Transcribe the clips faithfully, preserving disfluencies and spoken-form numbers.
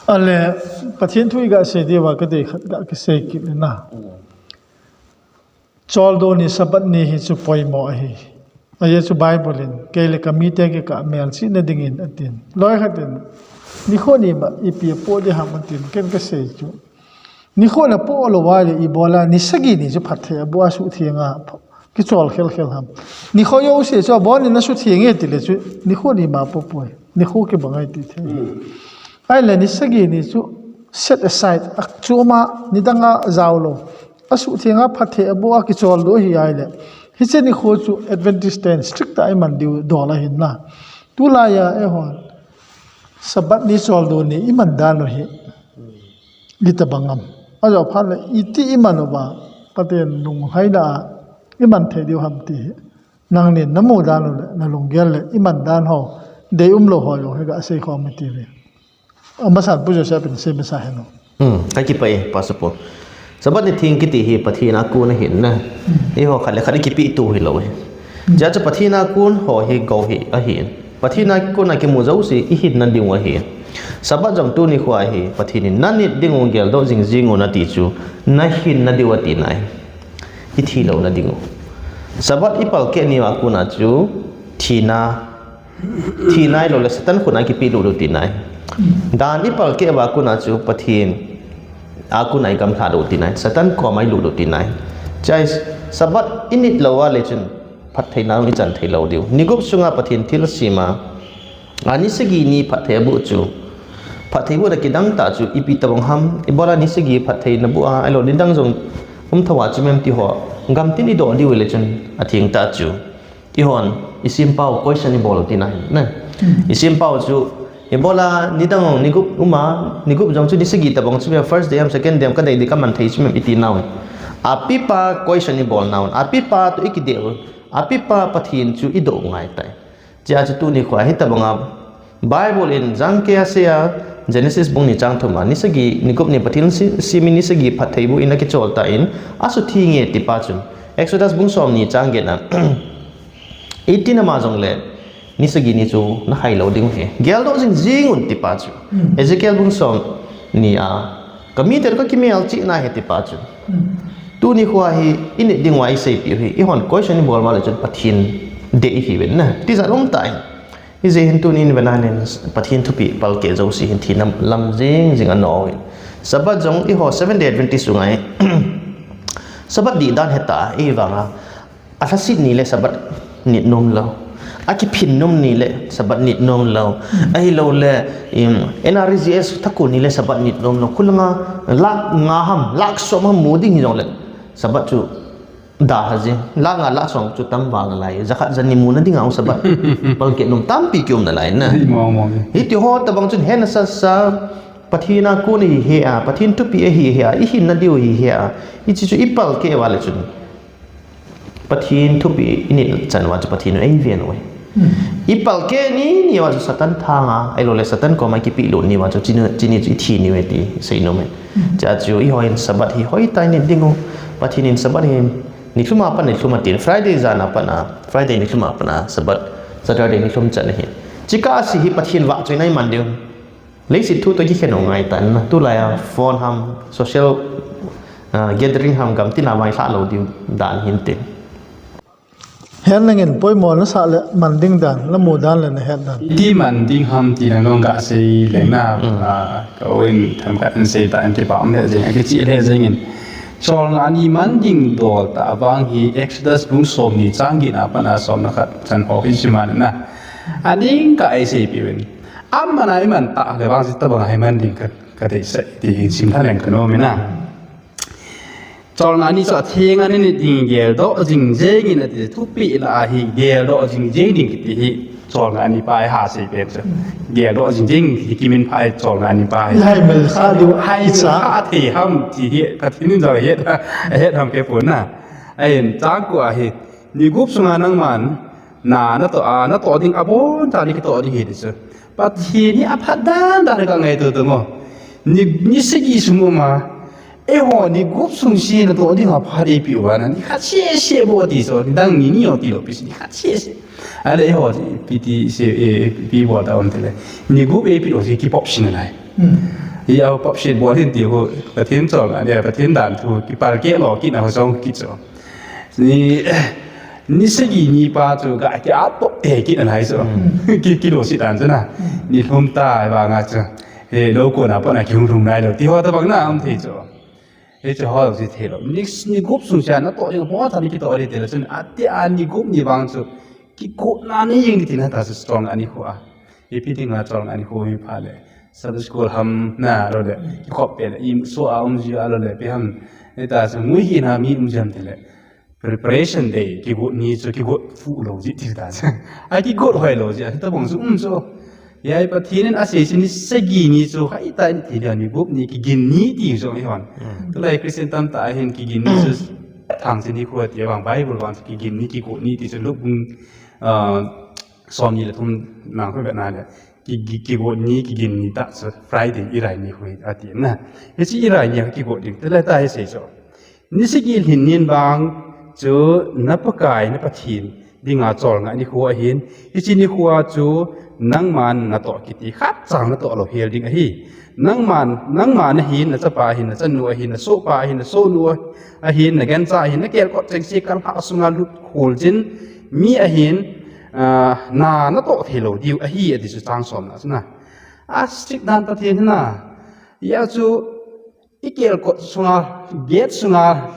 Ale, Pathen thu iga sei diuva kadei khat ga kisei kit le na. Choldo ni Sabbath ni hi chu poimo ahi. Ajeh chu Bible in, "Kei le kamite kikah melchihna dingin," atin. Loi khat in, "Nikho ni ma ipi apoh ding ham?" atin. Ken kasei chu, nikho napoh lou uva le ibola ni sagi ni chu phatthei aboh a suhtheng a kichol khel khel ham? Nikho jouse chu abon in asuhtheng e tile chu nikho ni ma apoh poi. Nikho kibang ahi ti thei. Ahile ni sagi ni chu set aside, achom a nidang a jao lou, asuhtheng a phatthei aboh a kicholdo ahi ahile, hiche nikho chu Adventist ten strict a iman diu dol ahin na. Tulai a eihon Sabbath ni choldo ni iman dan u hi itobang ham? Ajo phat le iti iman uva, Pathen lunglhaina a iman thei diu ham ti hi. Nangnin namu dan u le nalunggel le iman dan ho, deium lou ho jong hi gasei khom iti ve. Amasan Pu Joseph in sei masa hen o. Hmm, kakipah e, Pastor Paul. Sabbath ni theng kiti hi Pathen a kon ahin na. Eiho khat le khat ikipeh to hilou hi. Chea chu Pathen a kon ho hi gou hi ahin. Pathen a kon a kimu jouse ihinna diu ahi. Sabbath jong tuni khoa hi Pathen in nanit diu geldoh jing jing un ati chu nahinna diu ati nai. Ithi louna diu. Sabbath ipalkeh ni uva kon a chu thina, thina ahilou le Satan khut a kipelut u tina ahi. Dan ipalkeh uva kon a chu Pathen a kon a igamlhat u tina ahi. Satan koma ilut u tina ahi. Chea Sabbath init lou uva le chun phattheina ichan thei lou diu. Ni gup sunga Pathen thilsem a, a ni sagi ni phatthei aboh chu, phatthei bohna kidang tah chu ipi tobang ham? Ibola ni sagi phatthei naboh a, ahilou nidang jong um thou a chu mem ti ho gamtin idoh diu le chun atheng tah chu. Eihon, isempau question ibol tina ahi, na. Isempau chu, ibola nidang ni gup um a, ni gup jong chu ni sagi tobang chu mem, first day ham, second day ham, kadei ding kaman thei chu mem iti nau. Apipa question ibol nau, apipa toh ikidel u, apipa Pathen chu idoh ngai tai. Chea chu tuni khoa hitobang a Bible in jangkei a asei a, Genesis bung ni chang thum a, ni sagi, ni gup ni Pathen si, semi ni sagi phatthei boh in akichol tan, asuhtheng e tipa chun. Exodus bung som ni chang get a, eighteen ama jongle, ni sagi ni chu nahai lou diu ahi. Geldoh jing jing un tipa chu. Ezekiel bung som ni a, kamite toh kakimelchihna ahi tipa chu. Tuni khoa hi init diu ahi seipeh u hi. Eihon question ibol uva le chun Pathen dei ihiuvin na. Tijat um tah in. Hijeh hin tunin vena nin Pathen thupeh palkeh jouse hin thina lam jing jing anom in. Sabbath jong eiho Seventh Day Adventist u ngai. Sabbath dih dan heta, eivang a. Alhasit ni le Sabbath nit nom lou. Akiphin nom ni le Sabbath nit nom lou. Ahilou le, im, N R E G S thakon ni le Sabbath nit nom lou. Khulanga lakh nga ham, lakh som ham mu ding hijongle Sabbath chu dah ahi. Lakh nga lakh som chu tam vang lai. Jakhat jani muna dinga Sabbath palkeh nom tampi kium nalai na. Hiti ho tobang chun hena sasa Pathen a kon ahi hea, Pathen thupeh ahi hea, ihinna diu ahi hea. Hiche chu ipalkeh uva le chun Pathen thupeh init chan uva chu Pathen in eiven uve. Ipalkeh ni ni uva chu Satan thang a, ahilou le Satan koma kipelut ni uva chu chini, chini chu ithi ni uve ti seinom e. Chea chu eihon Sabbath hi hoitah in nit diu. Pathen in Sabbath hi nilhum a pat nilhum atin, Friday jan a pat a, Friday nilhum a pat a, Sabbath, Saturday nilhum chan ahi. Chukah a si hi Pathen vahchoina iman diu. Leiset thu toh kikhen u ngai tan na, tulai a phone ham, social, ah, gathering ham, gamtin a vang lha lou diu dan hin tin. Hen nangin poimo nasah le man ding dan, namu dan le nahet dan. Iti man ding ham ti nang nung gasei leng na, ah, ka u in themkhat in sei tan tipa um le jeng, akichih le jeng in. Cholngah ni man ding dol tah vang hi Exodus bung som ni chang get na pat a som le khat chan ho hi siman na. Ading ka ei seipeh uvin. Aman a iman tah le vang chu tobang a hi man ding ka, kadeisah e ti hi simlha leng kanom in a. Cholngah ni chu atheng a nit ding geldoh jing jeng in ati, thupeh lah a hi geldoh jing jeng ding kiti hi cholngah ni pa hi ha seipeh chu. Geldoh jing jeng hi kiminphah hi cholngah ni pa hi. Hai mel kha diu hai cha. Kha thei ham ti hi Pathen in jong het, het ham kei pon na. Ahin chang ko a hi ni gup sunga nangman Na, natoh, a, natoh ding abon tah a nakitoh ding ahi ti chu. Pathen hi aphat dan dan a kangaito tamo. Ni, ni sagi sung um a, eiho ni gup sung si natoh ding aphat eipeh uva na, ni khat seh seh bou ti chu, nidang ni ni jong tilou pi chu, ni khat seh seh. Ahile eiho ipi ti se, e, ipi bol ta um tile. Ni gup eipeh u chu kipop sin nalai. Hmm. Hi a pop shit bol hin ti hu, Pathen chol ani, Pathen dan thu, kipal ke lo kit na ho song kit cho. Ni, ni sagi ni pa chu ga ki a pop te kit na lai cho. Ki, ki lo si dan cho na. Ni lhum ta ba nga cho. He lo ko na pa na ki hung lhum lai lo. Ti ho ta bang na am thei cho. He cho ho si thei lo. Ni, ni gup sung sia na to yung ho ta ni ki to ri te lo. Chun a ti a ni gup ni bang cho. Ki ko na ni ying ti na ta strong ani ho a. Ipi dinga chol ani khu mi pha le. Sabbath school ham na lo le. Ki khop pe le. Im so a um ji a lo le. Pi ham. Ni ta sa ngui hi na mi um jam ti le. Preparation day. Ki got ni chu ki got fu lo ji ti ta sa. A ki got hoi lo ji. A ta bong su um so. Ya i Pathen in a se si ni sagi ni chu. Hai ta ni ti le ni gup ni ki gin ni ti so mi hon. Tu lai Christian tam ta hin ki gin ni chu. Thang si ni khu ti bang Bible bang ki gin ni ki got ni ti chu lu bung. Som ni le thum nang khu be na le. Ki, ki, ki got ni, ki gin ni ta, so Friday i rai ni khu a ti na. Hi si i rai ni ki got ding, te le ta hi sei so. Ni sagi lhin nin bang, chu na Pakai, na Pathen, dinga chol nga ni khu a hin. Hi si ni khu a chu, nangman na to kiti, khat chang na to lo hel ding a hi. Nangman, nangman a hin, na chapa a hin, na chanu a hin, na sopa a hin, na sonu a hin, na gencha a hin, na kel kot cheng si kal ha sunga lut khol jin, mi a hin, Ah, na, na to thei lo diu, ahi, a ti chu chang som na, chu na. A strict dan Pathen hi na. Ya chu, i kel kot sunga, gate sunga,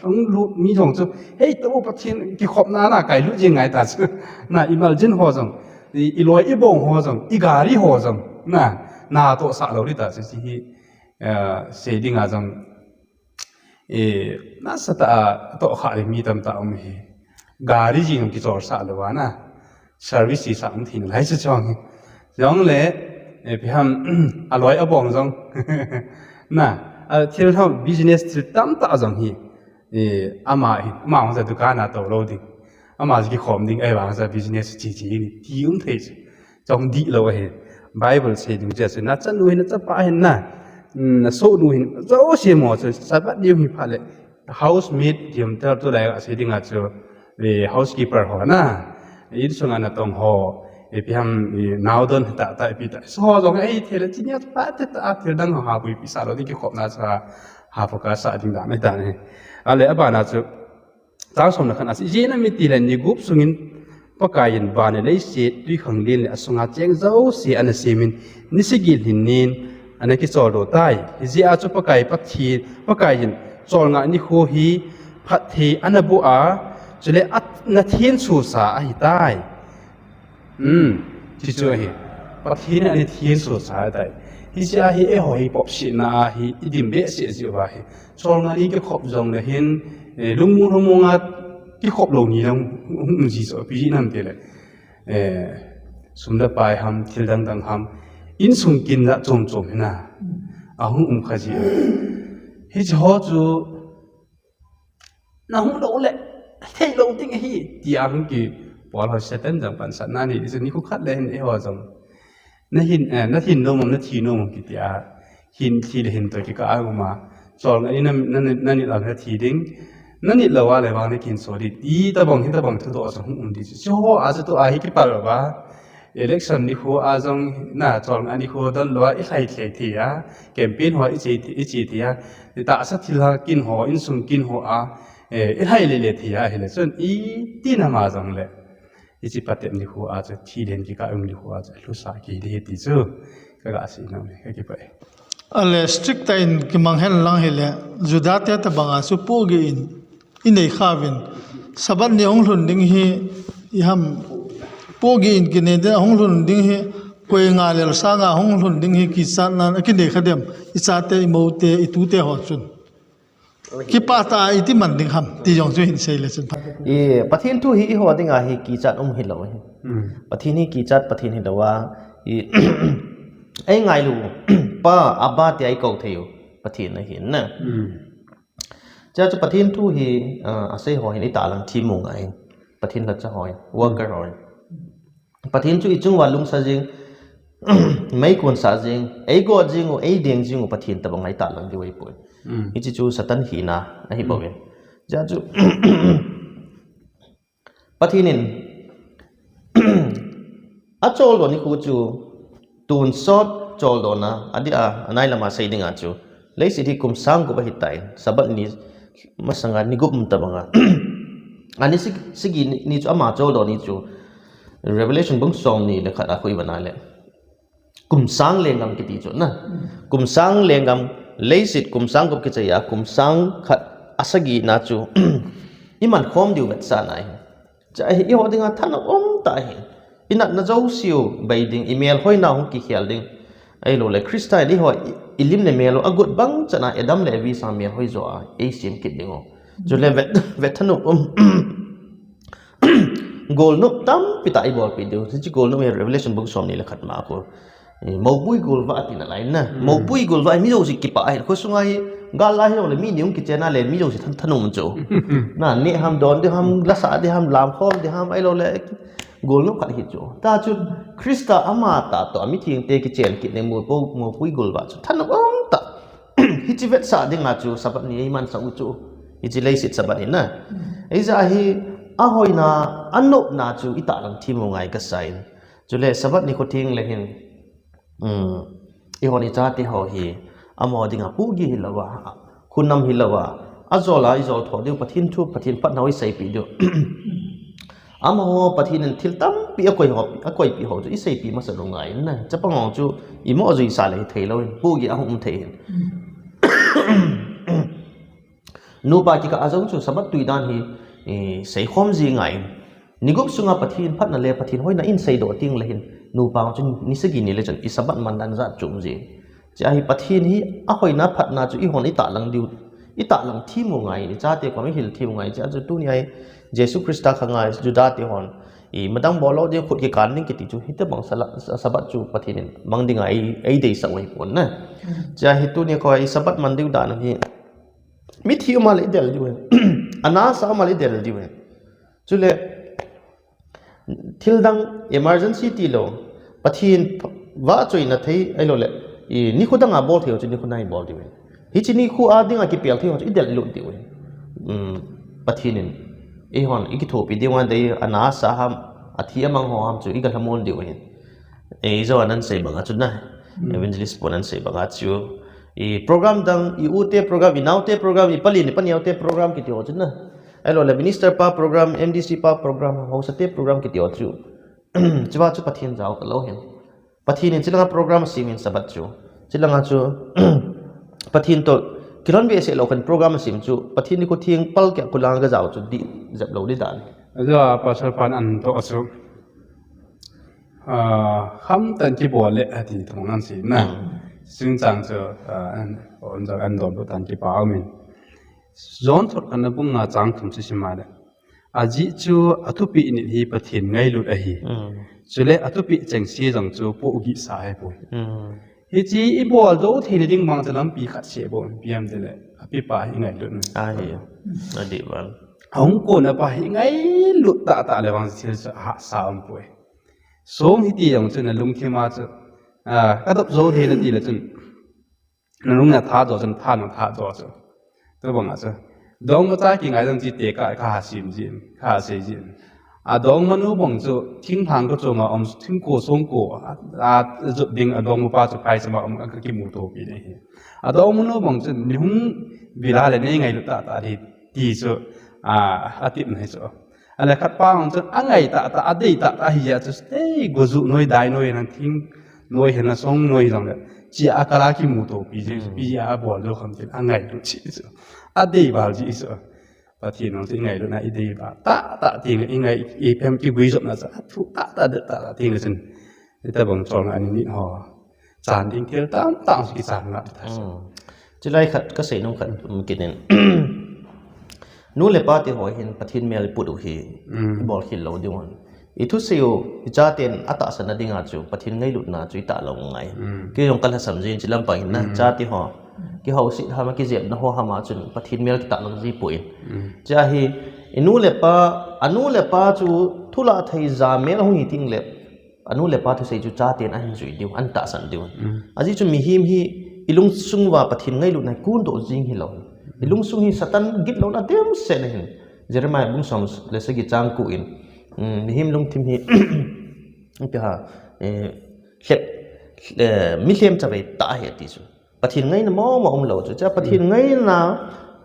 hung lut mi jong chu. Hei, to Pathen, ki khop na, na, kai lut jing ngai ta chu. Na, i mal jin ho jong. I, i loi, i bong ho jong. I gari ho jong. Na, na to sa lo ri ta chu, si hi. Ah, sei ding a jong. E, nasa ta a, to kha le mi tam ta um hi. Gari jing ki chor sa le wa na. Service sa um thin lai sa chong hi. Jong le, e, pi ham, a loi a bong jong. Na, a thil ham business thil tam ta jong hi. E, ama hi, ama hong sa dukan a to lo ding. Ama ki khom ding, e, wa sa business chi chi ni. Ti um thei. Chong di lo ahi. Bible sei ding chu na chanu hin, na chapa hin na. Mm, na sonu hin. Jouse mo chu Sabbath ni hi pha le. House maid diam ta tu lai a sei ding a chu. E, housekeeper ho na. In sunga na tong ho. E pi ham, e, nau don ta ta e pi ta. So ho jong ei thei le chi ni a pa te ta thil dang ha pui pi sa lo ding ki khop na cha. Ha focus sa ding da me ta ne. A le a ba na chu. Chang som na khan a si, ijeh inem itile ni gup sungin Pakai in van le leiset, twikhanglen le asunga cheng jouse ana semin, ni sagi lhin nin ana kichol doh tai. Hijeh a chu Pakai Pathen, Pakai in cholngah nikho hi phatthei ana boh a, chule ana thensohsa ahitai. Um, ti chu ahi. Pathen in ana thensohsa tai. Hiche a hi eiho hi popsetna a hi, i dim behseh jeh uva hi. Cholngah ni kikhop jongle hin, eh, lungmong lungmong a kikhop lou ni lang hung um ji chu, ipi jeh inem itile. Eh, sum le pai ham, thil dang dang ham. Insung kin la chom chom hina. Ahung um kha ji. Hiche ho chu Na hung lou le, thei lou ding ahi, tia hung kibol ho Satan jong pansatna nei, chu nikho khat le hin eiho jong. Na hin, eh, na hin nom am, na thi nom am kiti a, hin thi le hin toh kikah a um a. Cholngah ni na, na, na nit a le thi ding, na nit lou a le vang na kin so ding, ti tabang, hitabang thudoh jong hung um ding. Chu ho a chu tua hi kipal uva. Election nikho a jong na cholngah nikho don lou a i lhai thei thei a, campaign ho i che thei, i che thei a, i tahsa thil ha kin ho, insung kin ho a, eh, i lhai le le thei a, hile chun i tina ma jongle. Hiche patep nikho a chu, thi den kikah um nikho a chu, lhusa kei ding ahi ti chu, ka ga sei nom e, ka kipah e. Ale strict tah in kimang hen lang hile, Juda te tabang a chu pohgih in, i nei kha uvin. Sabbath ni hung lhun ding hi, i ham, pohgih in kinei ding, hung lhun ding hi, koi nga lel sanga hung lhun ding hi, kichatna, kinei kha dem, i chate, i moute, i tute ho chun. Kipah tah a iti man ding ham, ti jong chu hin sei le chun pha. I, Pathen thu hi eiho dinga hi kichat um hilou hi. Hmm. Pathen hi kichat, Pathen hilou a, i, ei ngailu, Pa, Abba ti a i kou thei u, Pathen ahi na. Hmm. Chua chu Pathen thu hi, ah, asei ho hin i tahlang themmo ngai hin. Pathen lhacha ho hin, worker ho hin. Pathen chu i chung uva lungsa jing, meikon sa jing, ei go jing u, ei deng jing u, Pathen tabang a i tahlang diu ahi poi. Mm. Hiche chu Satan hina ahi bou ve. Mm. Chua chu, Pathen in, a chol doh nikho chu, tonsot, choldona, adeh a, anai lama sei dinga chu. Leiset hi kum sang gup ahitai, Sabbath ni masanga ni gup um tabanga. Ani sagi, sagi ni, ni chu ama choldo ni chu. Revelation bung som ni le khat a khu iva na le. Kum sang lenggam kiti chu na. Kum sang lenggam, leiset kum sang gup kichai a, kum sang khat asagi na chu. Iman khom diu vetsahna hi. Cha hi eiho dinga thanop um tah hi. Inatna jouseu bei ding, imelhoina hung kikhel ding. Ahilou le Christa in eiho i, ilim le mel u agot bang chan a Adam le Evi sang melhoi jo a, eisem kit ding u. Chule vet, vet thanop um. Golnop tampi tah ibolpi diu. Hiche golnop hi Revelation bung som ni le khat ma khu. Eh, moupui golvah ati nalai na. Moupui golvah hi mi jouse kipah ahi. Khosunga hi, gal a hilou le mi ni hung kichen a le mi jouse than, thanop um chu. Na, neh ham, don ding ham, lasa ding ham, lamkhom ding ham, ahilou le. Golnop khat hi chu. Tah chu Christa ama tah toh, amithengte kichen kit ding moupui, moupui golvah chu. Thanop um tah. Hiche vetsah dinga chu Sabbath ni eimansah u chu. Hiche leiset Sabbath hi na. Eija hi ahoina, anopna chu itahlang thim u ngai kasai. Chule Sabbath ni khu theng le hin. Um, eihon ichate ho hi, amaho dinga pohgih hilouva, khunam hilouva, ajol a ijol tho diu, Pathen thu, Pathen phatna ho iseipeh diu. Amaho Pathen in thil tampi akoi ho, akoipeh ho chu iseipeh masa u ngai na. Chapang ho chu imo juisa le hithei lou in, pohgih ahung um thei hin. Nupa kikah a jong chu Sabbath tui dan hi, eh, seikhom ji ngai in. Ni gup sunga Pathen phatna le Pathen hoina in seidoh teng le hin, nupa chu ni sagi ni le chun i Sabbath man dan jat chu um ji. Chea hi Pathen hi ahoina phatna chu eihon itahlang diu, itahlang thim u ngai, ichate kom ihil thim u ngai. Chea chu tunia hi Jesu Christa khanga Juda te hon, i madang bol lou ding, khut kikan ding kiti chu, hitobang sala, sa-, Sabbath chu Pathen in mang dinga ei, eideisah u ahipon na. Chea hi tunia kho i Sabbath man diu dan hi, mithi um a le idel diu ahi. Ana sa um a le idel diu ahi. Chule, thil dang emergency tilou, Pathen vahchoina thei, ahilou le, i, nikho danga bol thei ho chu nikho na ibol diu ahi. Hiche nikho a dinga kipel thei ho chu idel lut diu ahi. Um, Pathen in, eihon, ikithopi diu ngai dei, ana sa ham, athi amang ho ham chu, igalhamon diu ahi. Ei, jo anan sei banga chu na. Evangelist pon anan sei banga chu. I program dang, i u te program, i nao te program, i pali, i paneo te program kiti ho chu na. Ahilou le minister pa program, M D C pa program, haosa te program kiti ho chu. Chua chu Pathen jao talou hin. Pathen in chilanga program asem in Sabbath chu. Chilanga chu Pathen toh kilhon behseh lou khan program asem chu. Pathen nikho theng pal keh khu langa gajao chu dih jep lou ding dan. Ajo a pastor pan an toh chu. Ah, khamtah in kibol le, ati thong nan si na. Singchang chu, ah, an, on jong an don tan kipa umin. John thot khatna bung nga chang thum chu sim a le. Ajeh chu athupi nit hi Pathen ngailut ahi. Chule athupi chengse jong chu pohgih sa ahipoi. Hiche ibol doh theina ding vang chu lampi khat seh bou, ipi ham itile, apipa hi ngailut. Ahi, adih vang. Ahung kona pa hi ngailut tahtah le vang thil chu ahahsa umpoi. Song hiti jong chun alungthim a chu, ah, kadop jou thei nati le chun, nalung natha jo chun, tha natha jo chu. Tobang a chu. Dongma cha kingai jong chite ka, kaha sim jin, kaha sei jin. Adongmanu bang chu, thinglhang kochunga um, thingko songko, a, ajot ding adongma pa chu phaichama um, kakimutopi nahi. Adongmanu bang chu, nihung vila le neingailut tahtah ding, ti chu, a, atipna hi chu. Ahile khatpa hung chun angai tahtah, adei tahtah ahi jeh a chu, ei, goju noi, dai noi, nang thing noi, hena song noi jongle. Chea kala kimutopi jeh chu, pi a bol jou kham tin, angailut jeh chu. Adei val jeh chu. Pathen hung chu ingailutna idei val. Tahtah ti ngai, ingai, iphem kiguijopna chu. Athu tahtah, det tahtah ti ngai chun. Hitobang cholngah ni nit ho. Chan ding thil tamtah chu kichan ngai ta. Chulai khat kasei nom khat um kit in. Nu le pa te ho hin Pathen mel iput u hi ibol khel lou diu ahin. Ithusei u, ichaten atahsan na dinga chu Pathen ngailutna chu itahlang u ngai. Kei jong kalhasam jin, hiche lampang hin na, chate ho. Kihouset ham, kijepna ho ham a chun Pathen mel kitahlang ji poi. Chea hi, inu le pa, anu le pa chu thulah thei ja mel ahung hi teng le, anu le pa thusei chu chaten ahin jui diu, ahin tahsan diu. Ajeh chu mihem hi ilungsung uva Pathen ngailutna hi kondoh jing hilou. Ilungsung hi Satan gitlouna dimset ahin. Jeremiah bung som le sagi chang ko in, um, mihem lungthim hi, ipi ham, eh, lhep, eh, mi lhem chavei tah ahi ti chu. Pathen ngaina mong mong um lou chu. Cha Pathen ngaina,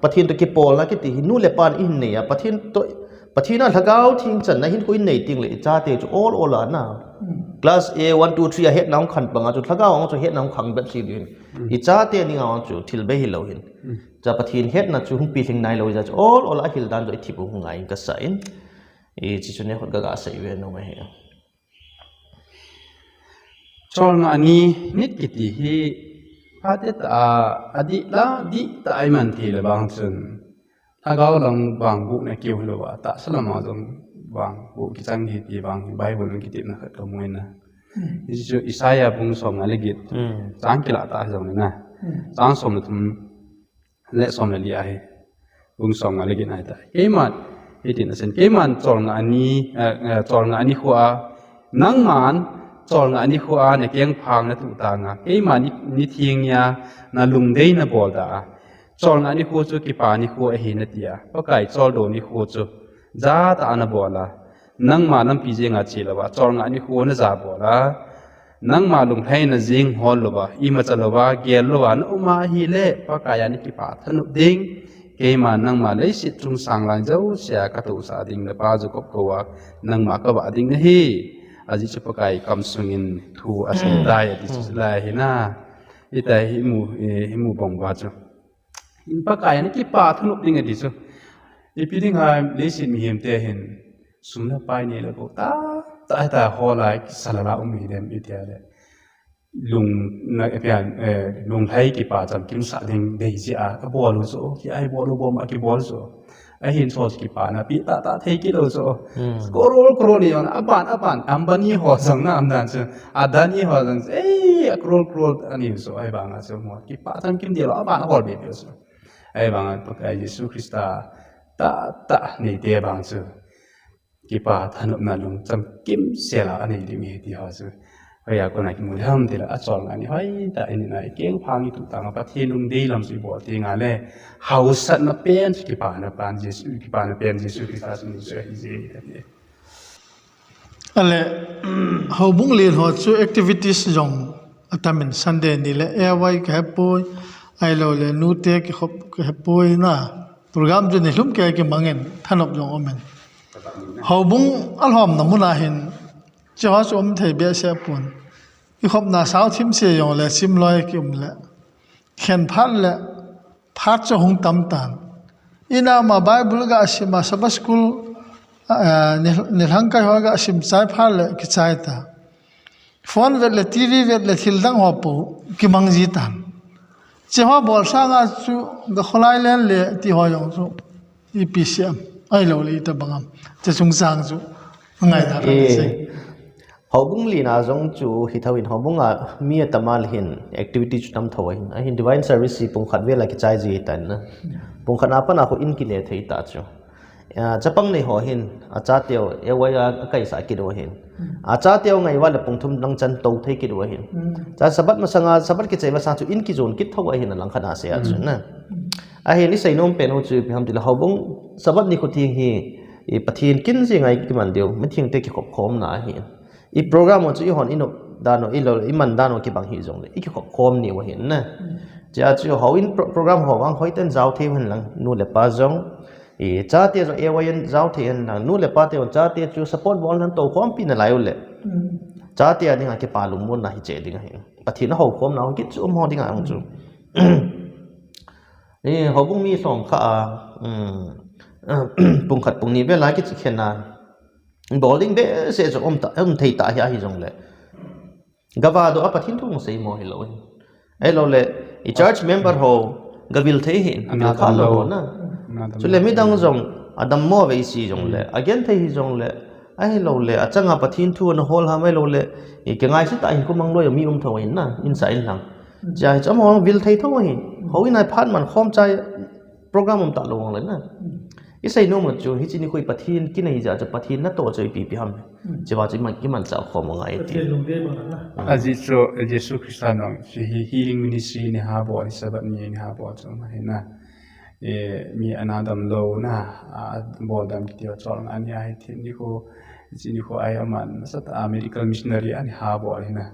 Pathen toh kipolna kiti hi nu le pan in nei a. Pathen toh, Pathen a lhagao theng channa hin khu in nei ting le i chate chu ol ol a na. Class A one, two, three a hetna hung khang panga chu lhagao ang chu hetna hung khang bet si din. I chate ni nga chu thil be hi lou hin. Cha Pathen hetna chu hung pi lhing nai lou ja chu ol ol a hil dan chu i thip u hung ngai in ka sa in. I chi chu ne khut ga ga sei ve nung ahi. Cholngah ni nit kiti hi phat tah a, adih la, dih tah a i man thei le vang chun. Lhagao lam vang buh na keu hilou a, tahsa lam a jong vang buh kichang hi ti vang hi Bible in kitepna khat ka mu in na. Hichu Isaiah bung som nga le get. Chang kila ta jong na. Chang som le thum le som le li ahi. Bung som nga le get ahi ta. Keiman, hitin asen. Keiman cholngah ni, eh, eh, cholngah ni khu a. Nangman, cholngah ni khu a, na kengphang na tuh tang a. Keiman ni, ni thing nia, na lungdei na bol da a. Cholngah ni khu chu kipa ni khu ahi na ti a. Pakai choldo ni khu chu. Ja tah a na bol a. Nangma lampi jeng a che lou a, cholngah ni khu na ja bol a. Nangma lunglhaina jeng hol lou a, imacha lou a, gel lou a, na um a ahile, Pakai a na kipa thanop ding. Keima nangma leiset chungchang lang jouse a ka tousah ding na pa Jacob kou a, nangma ka vah ding nahi. Ajeh chu Pakai kam sungin thu asei tai ati chu lai hi na. Hitia hi mu, eh, hi mu bang uva chu. In Pakai a na kipa thanop ding ati chu. Ipi ding ham leiset mihem te hin sum le pai nei le gou tah tah, tah hol a kisa la la um hi dem itia le. Lung na, eh, pian, eh, lunglhai kipa chamkim sah ding dei jeh a ka bol u chu. Ki ai bol u bom a kibol chu. Ahin chu kipana pi tah tah thei kit lou chu. Crore, crore nei jong, aban, aban, Ambani ho jong na, Amdan chu, Adani ho jong chu, ei, a crore, crore anei chu, ahivang a chu mo, kipa chamkim deh lou, aban ahol be be chu. Ahivang a Pakai Jesu Christa tah tah neite vang chu kipa thanopna lungchang kimsel a anei ding ahi ti ho chu. Hoiya kona kimu le ham tile, acholngah ni hoitah in i nei a, i kengphang i tuh tang a, Pathen lungdei lam chu i bol teng a le, hausatna pen chu kipana pen Jesu, kipana pen Jesu Christa chu ni chu ahi jeh in. Ale, houbung len ho chu activities jong atam in, Sunday ni le A Y ka hepoi, ahilou le nute kikhop ka hepoi na, program chu ni lhum kei a kimang in, thanop jong um in. Houbung alhomna mun a hin, Hiche ho chu um thei behseh pon. Kikhopna sao thim se jong le, chim loi kium le. Khen phat le, phat chu hung tam tan. In a ma Bible ga sim a, Sabbath school, eh, ni, nilhang kai ho ga sim chai phat le, kichai ta. Phone vet le, T V vet le, thil dang ho po, kimang ji tan. Hiche ho bol sang a chu, ga kholai len le, ti ho jong chu. Ipi siam, ahilou le itobang am. Hiche chungchang chu, ngai da ka sei. Houbung len a jong chu, hitho in houbung a mi atam a le hin, activity chu tam tho ahin. Ahin divine service hi pung khat vel a kichai ji tan na. Pung khat a pat a khu in kile thei ta chu. A, chapang nei ho hin, achateu, A Y a, akaisah kit u ahin. Achateu ngai uva le pung thum lang chan tou thei kit u ahin. Cha Sabbath masang a, Sabbath kichai masang chu in kijon kit tho ahin alang khat a sei a chu na. Ahin i seinom pen u chu ipi ham tile houbung Sabbath ni khu theng hi, i Pathen kin jing a i kiman diu, mithengte kikhop khomna ahin. I program u chu i hon i nop dan u, i lo, i man dan u kibang hi jong le, i kikhop khom ni u ahin na. Chia chu houin pro-, program ho vang hoiten jao thei u hen lang, nu le pa jong, i chate jong A Y in jao thei hen lang, nu le pa te jong chate chu support bol nan tou khompi nalai u le. Chate a dinga kipa lungmonna hi che ding ahi. Pathen a houkhomna hung kit chu um ho dinga hung chu. I houbung mi lhom kha a, um, pung khat pung ni vel a kichi khen a, bol ding behseh chu um ta, um thei ta hi ahi jong le. Gava doh a Pathen thu hung sei mo hilou. Ahilou le, i church member ho, gavil thei hin, ana vil kha lou ho na. Chule midang jong, adam mo ve isi jong le, agen thei hi jong le, ahilou le, achanga Pathen thu ana hol ham ahilou le, i kingaisah ta hin kumang loi mi um tho ahin na, in sa in lang. Chia hi chu amaho vil thei tho ahin. Houin a phat man khom chai program um ta lou vang le na. I seinom u chu, hiche ni khu hi Pathen kin ahi jeh a chu Pathen natoh chu ipi ipi ham. Chua chu iman, iman chah khom u ngai ti. Ajeh chu, Jesu Christa nung, chu hi healing ministry ni ha bol, Sabbath ni ni ha bol chu ahi na. E, mi ana damlou na, a, bol dam kiti ho chol nga ni ahi thim ni khu, hiche ni khu ahi aman, nasatah a medical missionary ani ha bol ahi na.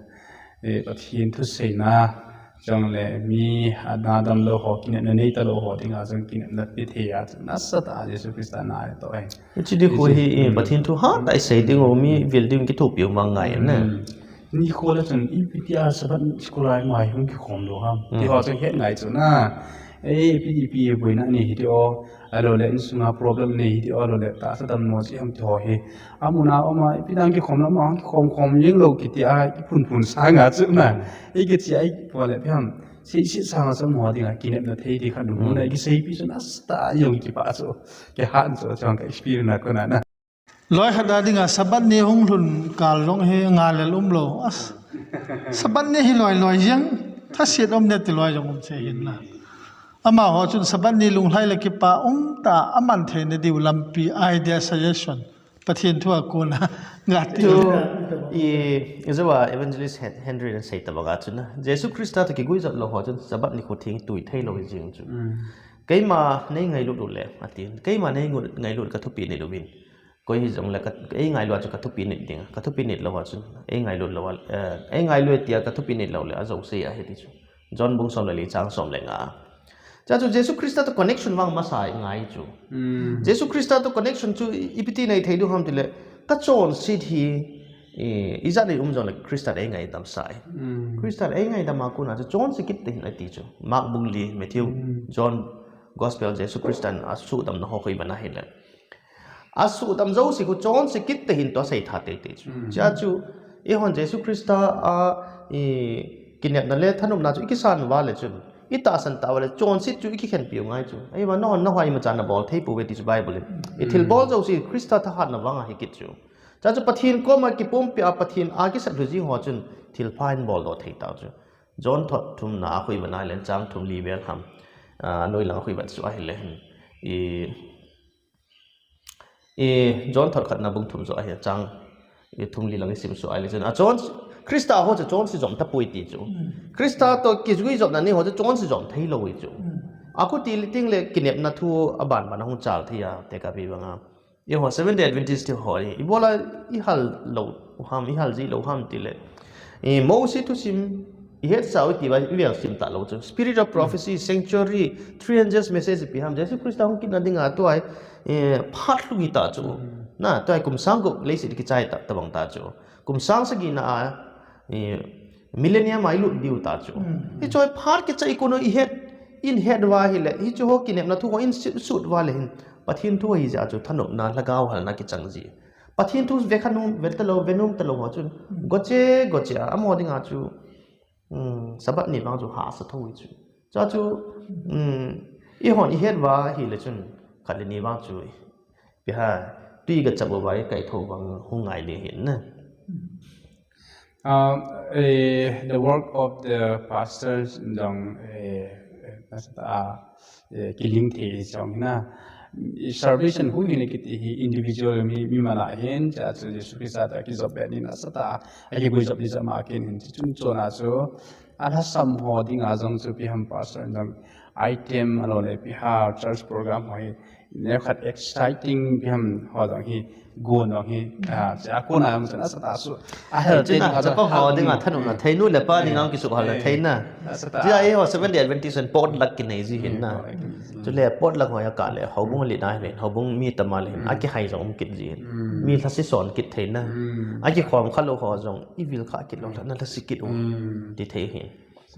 eh, Pathen thuseina, chule mi adamlou ho, kinepna neita lou ho dinga jong kinepna pe thei a chu nasatah a Jesu Christa na atoh ahi. Hiche ding khu hi, eh, Pathen thu hatah a isei ding u, mi vil ding kithopi u mang ngai na. Nikho le chun ipi tia Sabbath school a ima hung kikhom lou ham. Ti ho chu het ngai chu na. Eh, ipi ipi boina nei hiti o. Ahilou le insunga problem nei hiti o, ahilou le tahsa dammo chi ham ti ho hi. Amun a um a, ipi dang kikhom lam a, kikhom khom jing lou kiti a, kiphun phun sanga chu na. Ikichi a, ikipo le ipi ham. Seiset sanga chu mo dinga, kinepna thei ti khat nu na, ikiseipi chu nasatah a jong kipah chu. Kihat chu, chong ka experience na kona na. Loi khat a dinga Sabbath ni hung lhun kal jong hi ngalel umlou. As, Sabbath ni hi loi loi jeng, thase um ne ti loi jong um che hin na. Amaho chun Sabbath ni lunglhai le kipa um tah a aman theina diu lampi idea suggestion. Pathen thu a kona ga ti. Chu, i, i joa Evangelist Hen-, Henry in asei tabang a chu na. Jesu Christa toh kiguijop lou ho chun Sabbath nikho theng tui thei lou jing chu. Keima nei ngailut u le, ati. Keima nei ngut, ngailut ka thupi nei louvin. Koi hijong le ka, ei ngailu a chu ka thupi nit ding, ka thupi nit lou a chu, ei ngailut lou a, eh, ei ngailu tia ka thupi nit lou le, ajouse ahi ti chu. John bung som le li chang som le nga. Cha chu Jesu Christa toh connection vang masa i ngai chu. Jesu Christa toh connection chu i, ipi ti nei thei diu ham ti le, ka chonset hi, i, ijat nei um jong le Christa ei ngaidam sai. Christa ei ngaidam a kona chu chonse kit te hin ati chu. Mark bung li, Matthew, John Gospel, Jesu Christa in asuhdamna ho koi bana hi le. Asuhdam jouse khu chonse kit te hin toh asei tha teitei chu. Cha chu, eihon Jesu Christa a, i, kinepna le thanopna chu i kisan uva le chun, i tahsan tah uva le chonset chu i kikhenpi u ngai chu. Ahivang nahon nahoi imacha nabol thei pouve ti chu Bible in. I thilbol jouse Christa thahatna vang ahi kit chu. Cha chu Pathen koma kipumpi a Pathen a kisap lhu jing ho chun thilpha in boldoh thei tau chu. John thot thumna a khu i vet na le chang thum li vel ham. A, noi lang khu i vet chu ahile hin. I, I, John thot khatna bung thum joh ahi, chang, i, thum li lang i sim suh ahile chun. A chon, Christa ho chu chonse jom tapoi ti chu. Christa toh kiguijopna nei ho chu chonse jom thei lou i chu. A khu ti le ting le kinepna thu aban ban a hung chal thei a, tekah pi banga. Eiho Seventh Day Adventist ho i, ibola i hal lou ham, i hal ji lou ham ti le. I, Mosi thusim, i het sau i ti uva, i vel sim ta lou chu. Spirit of prophecy, sanctuary, three angels message ipi ham. Jesu Christa hung kitna dinga tua, eh, phat lhung i ta chu. Na, tua kum sang gup leiset kichai ta, tabang ta chu. Kum sang sagi na a, eh, millennium a i lut diu ta chu. Hiche phat kichai kona i het, i het uva ahile, hiche ho kinepna thu ho i sut, sut uva le hin. Pathen thu hi jeh a chu thanopna, lhagao halna kichang ji. Pathen thu ve kha nom, ve ta lou, ve nom ta lou ho chun. Goche, goche a, amaho dinga chu. Um, Sabbath ni vang chu hahsa thou i chu. Cha chu, um, eihon i het uva ahile chun, khat le ni vang chu, ipi ham, tui gachap uva i kaithou vang hung ngai ding ahi na. Um, eh, the work of the pastors jong, eh, eh, pastor, ah, eh, kiling thei jong na. Salvation hu hi na kiti hi individual mi, mi mana hin, cha chu Jesu Christa toh kijop be ni nasatah a, akiguijop ni jama kin hin, chun chona chu, alhasam ho dinga jong chu ipi ham pastor jong item ahilou le ipi ham church program ho hi, neokhat exciting ipi ham ho jong hi, gon jong hi, a, cha kona jong chu nasatah a su, ahel te chapang ho dinga thanopna thei, nu le pa dinga kisuhhalna thei na. Cha eiho Seventh Day Adventist in potluck kinei ji hin na. Chule potluck ho a kah le, houbung len a hin, houbung mi tam a le hin, akihai jong um kit ji hin. Mi lhase son kit thei na. Akikhom kha lou ho jong, i vil kha kit lou, na lhase kit u. Ti thei hin.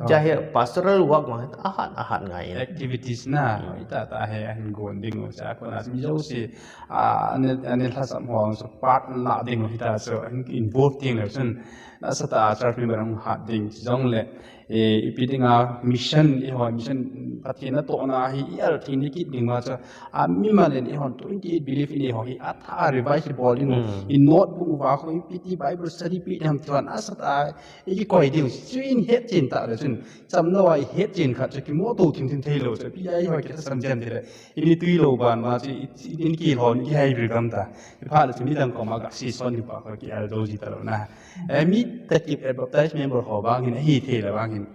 Cha hi pastoral work ma, ahat, ahat ngai. Activities na, ita ta hi ahin gon ding u, cha kona mi jouse, a, ane, ane lhasam ho, so part la ding u, ita so, ahin involve ding le, chun, nasatah a church member hung hat ding, jong le, eh, ipi dinga mission, eiho mission, Pathen natohna hi, i al thei ni kit ding ma chu, a, mi man in eihon twenty-eight believe in eiho hi, atha revise bol ding u, i notebook uva khu, ipi ti Bible study pi ding ham ti hon, nasatah a, i kikoi ding u, chu i het chen ta le chun, cham lou a i het chen khat chu kimoto thim thim thei lou chu, ipi a eiho kitahsan chen ti le, i ni tui lou ban ma chu, i, i, i kihon, i kihai ri gam ta, i pha le chu midang koma ga si son ni pa khu ki al do ji ta lou na. Eh, mi ta kip, eh, baptized member ho vang hin, ahi thei le vang hin.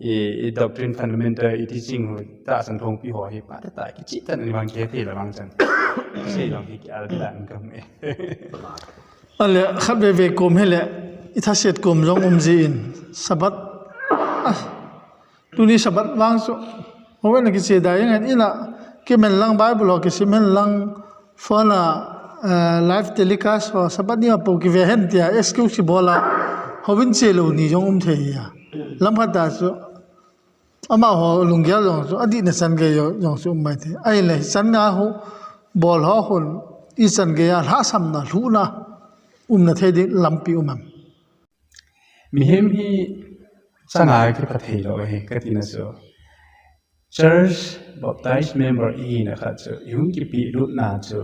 I, i doctrine fundamental, i teaching ho, tahsan thongpi ho hi, pa ta ta kichi ta ni vang ke thei le vang chan. Sei long hi ki al dan kam e. Ale, khat ve ve kom hi le, i thaset kom jong um ji in. Sabbath, ah, tuni Sabbath vang chu, houin a kiche dai ngen ina, kimen lang Bible ho kisim hen lang, phone a, eh, live telecast ho, Sabbath ni a po kive hen tia, excuse bol a, houin che lou ni jong um thei a. Lam khat a chu, amaho lunggel jong chu, adih na chan gei jong chu um mai thei. Ahile, chan nga ho, bol ho hon, i chan gei a, lhahsamna, lhuhna, umna thei ding lampi um em? Mihem hi changa kipha thei lou hi, ka tina chu. Church baptized member i hina khat chu, i hung kipehlutna chu,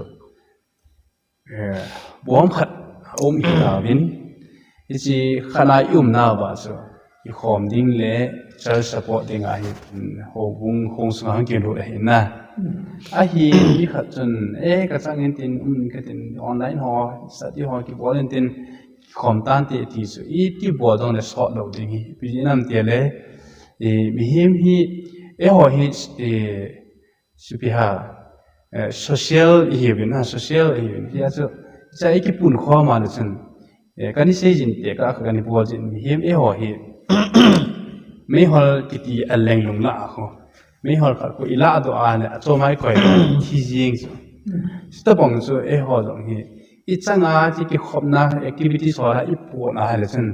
eh, bom khat a um hi tauvin, hiche khat a i umna uva chu, i khom ding le church support ding a hi, mm, houbung hung sunga hung kilut ahi na. Ahi, mi khat chun, eh, ka chang in tin, um, ka tin, online ho, study ho, kibol in tin, khom tante ti chu, iti bol jong le sot lou ding hi. Ipi jeh ham itile, eh, mihem hi, eiho hi, eh, ipi ham, eh, social ihiuvin, ha, social ihiuvin. Hia chu, cha i kipunkhom a le chun, eh, kana sei jin te ka, kana bol jin mihem eiho hi. Meihol kiti a lenglung lah a ho. Meihol khat khu i lahdoh a le, achom a i koi, thi jing chu. Chuti bang chu eiho jong hi. I changa chu kikhopna activities ho la i pon a le chun.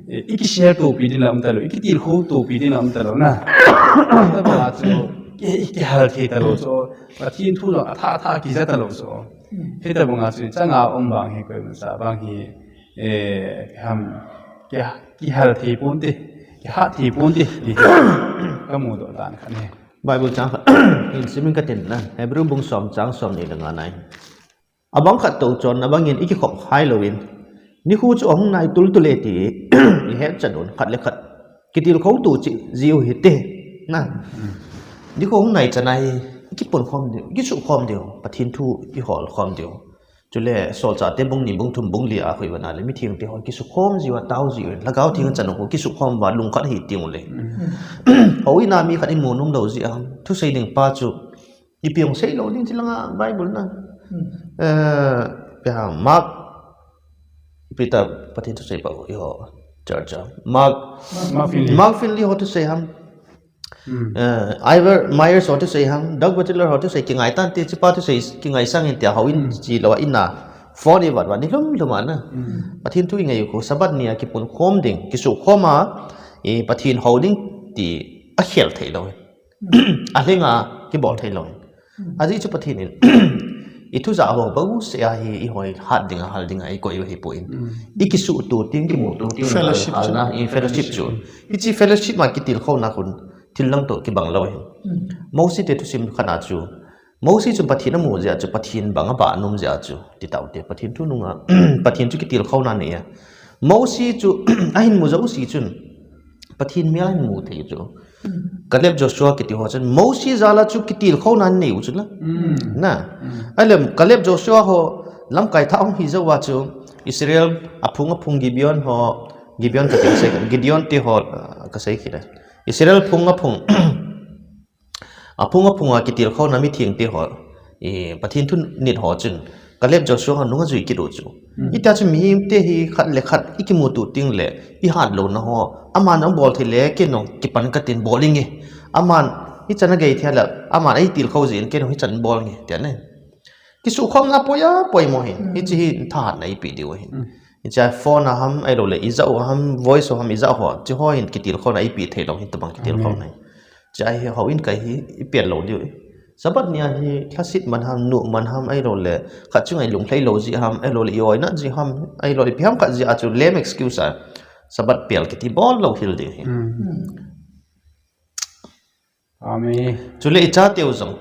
Eh, i kishare topi ding la um talou, i kitilkhou topi ding la um talou na. Chuti bang chu, ki, i kihal thei talou chu. Pathen thu jong athah athah kija talou chu. Hiti bang chu, changa um vang hi koimacha vang hi, eh, ham, ki, kihal thei ponte, kihat thei ponte, ti hi ka mudoh dan khat ahi. Bible chang khat, hin simin ka tin na, Hebrew bung som chang som ni le nga na. Abang khat tou chonna bangin i kikhop hai louvin, nikho chu ahung nai tultul e ti i hetchan un, khat le khat kitilkhou to cheh jiu hite. Na. Nikho hung nai chan a hi, i kipunkhom diu, i kisukhom diu, Pathen thu i holkhom diu. Chule, Solchahte bung ni, bung thum, bung li a khu i vet na le, mithengte ho kisukhom jiu a, tao jiu in, Lhagao Theng chan u khu kisukhom uva, lungkhat hi tiu le. Houin a mi khat i mu nom lou jeh ham, thusei ding pa chu, ipi hung sei lou ding chi langa Bible na. Eh, ipi ham, Mark, Peter, Pathen thusei pa i ho, church a. Mark, Mark Finley. Mark Finley ho thusei ham. Eh, Ivor Myers ho thusei ham, Doug Batchelor ho thusei kingai tante, hichepa thusei kingai sang in tia houin chi lou a ina, phone i vet vet ni lhum lhum a na. Pathen thu i ngai u khu, Sabbath ni a kipunkhom ding, kisukhom a, i Pathen hou ding ti akhel thei lou. Alhing a kibol thei lou. Ajeh chu Pathen in, i thu ja ho, bou se a hi, i hoi hat ding a, hal ding a, i koi u hi poi. I kisuhto ding, kimuto ding, fellowship chu. Na, i fellowship chu. Hiche fellowship ma kitilkhouna khun, thil lang toh kibang lou hi. Mosi te thusim khat a chu. Mosi chun Pathen amu jeh a chu, Pathen bang abah nom jeh a chu, ti tau te, Pathen thu nunga, Pathen chu kitilkhouna nei a. Mosi chu, ahin mu jouse chun, Pathen mel ahin mu thei chu. Caleb Joshua kiti ho chun, Mosi jal a chu kitilkhouna nei u chu la. Na. Ahile, Caleb Joshua ho, lamkai thah hung hi jou a chu, Israel, aphung aphung Gibeon ho, Gibeon kati sei, Gideon te ho, ah, kasei kit e. Israel phung aphung, aphung aphung a kitilkhouna mithengte ho, i, Pathen thu nit ho chun, Caleb Joshua ho nunga jui kit u chu. Hitia chu mihemte hi khat le khat i kimuto ding le, i hatlouna ho, aman abol thei le, ken jong kipan katin bol inge. Aman, hichan a gei thei le, aman eitilkhou jeh in ken jong hichan bol inge, tia ne. Kisukhomna poi a, poimo hin. Hiche hi thahatna ipi diu ahin. Hiche a phone a ham, ahilou le, ijat u ham, voice u ham, ijat ho. Hiche ho hin kitilkhouna ipi thei lou hin, tobang kitilkhouna hi. Hiche a hi houin kai hi, i pel lou diu. Sabbath ni a hi, lhasit man ham, nuh man ham, ahilou le, khat chu ngai lunglhai lou jeh ham, ahilou le, i oinat jeh ham, ahilou le, ipi ham khat jeh a chu lame excuse a, Sabbath pel kiti bol lou hel ding hi. Amen. Chule i chateu jong,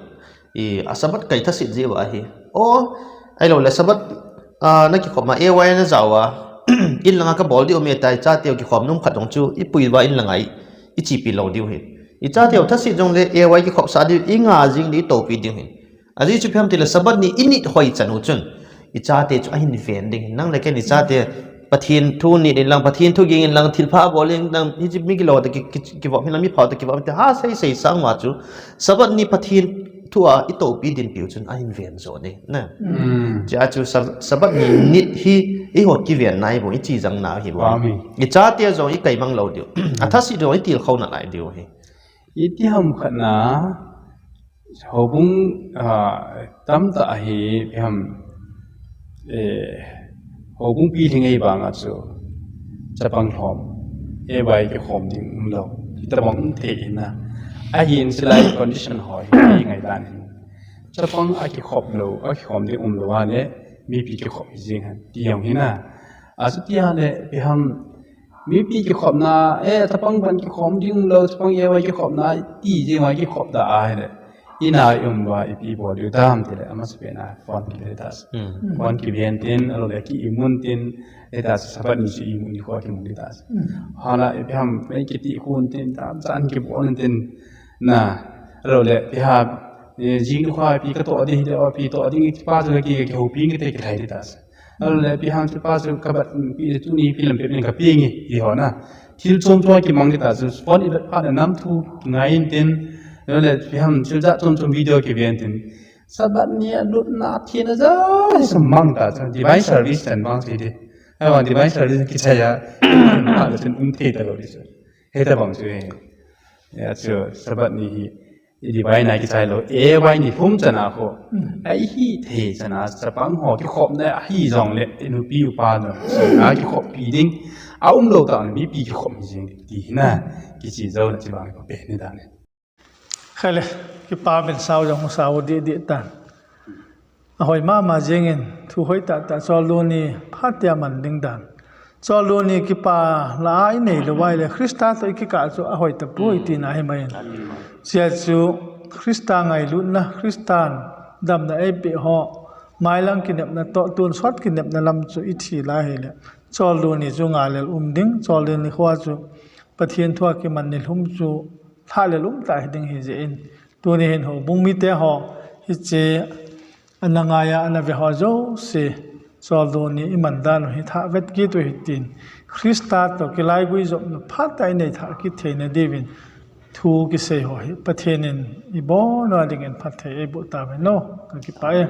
i, a Sabbath kai thasit jeh uva hi. O, ahilou le Sabbath, a, na kikhop ma, A Y na jao a, in langa kabol diu me tai, chateu kikhom nom khat jong chu, i pui uva in langa i, i chepi lou diu hi. I chateu thasit jong le A Y kikhopsah diu, i nga jing diu, i topi diu hi. Ajeh chu ipi ham tile Sabbath ni i nit hoi chan u chun, i chate chu ahin ven ding. Nang le ken i chate Pathen thu nit in lang, Pathen thu ging in lang, thilpha bol in lang, hiche mi gilou te ki, ki, kivop in lang, mi phao te kivop in te, ha sei sei sang uva chu, Sabbath ni Pathen thu a i topi dinpi u chun ahin ven jo ding, na. Hiche a chu Sab-, Sabbath ni nit hi Eiho kiven nai bou, ichi jang nai bou. Amen. Ichate jong ikai mang lou diu. Athasi jong itilkhou nalai diu hi. Iti ham khat na, houbung, ah, tamtah hi, ham, eh, houbung pilhing ei banga chu, chapang lhom, ei vai kikhom ding umlou, hitabang um thei hina. Ahin silai condition ho hi, ei ngaidan hin. Chapang akikhop lou, akikhom ding umlou a le, mipi kikhop hi jing hen, ti jong hina. Achuti a le, ipi ham, mipi kikhopna, eh, chapang ban kikhom ding lou, chapang ei vai kikhopna, ti jing vai kikhop da ahile. Ina i um uva, ipi bol diu tam tile, amasapen a, phone kive tas. Hmm. Phone kiven tin, alou le ki imun tin, eh, ta Sabbath ni chu imun nikho kimun di tas. Hmm. Hala, ipi ham, eh, kiti khun tin, tam chan kibol tin, na, alou le, ipi ham, eh, jing nikho ipi katoh di, le, ipi toh ding, kipa chu ki, kihoupi kiti kilhai di tas. Alou le, ipi ham kipa chu kabat, ipi tuni ipi lam pep ning kapeng e, ti ho na. Thil chom chom kimang kita chu, phone ivet phat le nam thu kingai in tin, alou le, ipi ham thil jat chom chom video kiven tin. Sabbath ni a lutna thina jat hi chu mang ta chu, divine service chan mang chu hi di. Ahivang divine service kichai a, phat le chun um thei talou di chu. Hitabang chu hi. Ya chu, Sabbath ni hi, I divine a kichai lou, ei vai ni lhum chana kho. Hmm. Ahi thei chana, chapang ho kikhopna ahi jongle, i nupi upa jong, a kikhoppi ding, aumlou tah le, mipi kikhop hi jing ding, ti hina, kichi jouna, chibang kipe ni dan e. Khale, kipa min sao jong sao di di tan. Ahoi mama jingin, thu hoi tah tah, Chorlu ni phat a man ding dan. Chorlu ni kipa la a inei lou vai le, Christa toh ikikah chu ahoi tapoi tina hi mai. Chia chu Christa ngailutna, Christan damna eipeh ho, mailang kinepna toh, tonsot kinepna lam chu ithi lai hile. Chorlu ni chu ngalel um ding, Chorlu ni khoa chu Pathen thua kiman ni lhum chu lhalel um tah hi ding hi jeh in. Tuni hin houbung mite ho, hiche ana ngai a, ana ve ho jouse, Chorlu ni iman dan u hi thah vet kit u hitin, Christa toh kilaigui jopna phat a inei thah kit theina diuvin, thu kisei ho hi Pathen in ibon uva dingin phatthei eiboh tauvin o, kakipah e.